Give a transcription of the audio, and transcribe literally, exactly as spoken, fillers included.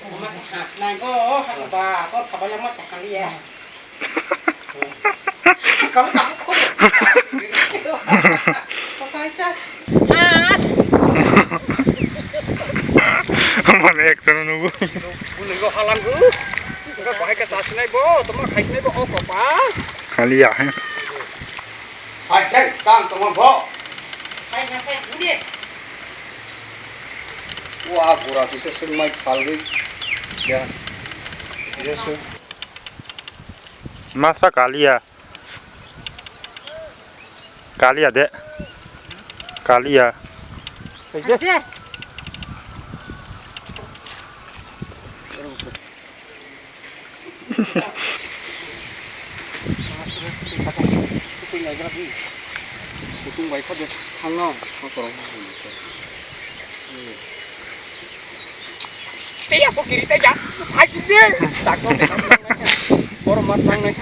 Hasnai go, hanu ba, to sabai yang masa kali ya. Kamu kamu kok. Kok aja. Has. Mana ek sana nunggu. Bulu go halang go. Enggak bahai ke sasnai bo, teman khai nai bo, oh, kopal. Kali ya. Hai, hai, tang, tong, bo. Hai, hai, hai, ini. Wah, gura bisa sung mai palwi. Ya. Bisa sung. Mas pa kali ya. Kali ya, de. Kali ya. Hai, de. Kutung bai kho de thangno. Tei ako kiri tei ja. Hai sini. Takno. Boro mat tangnai.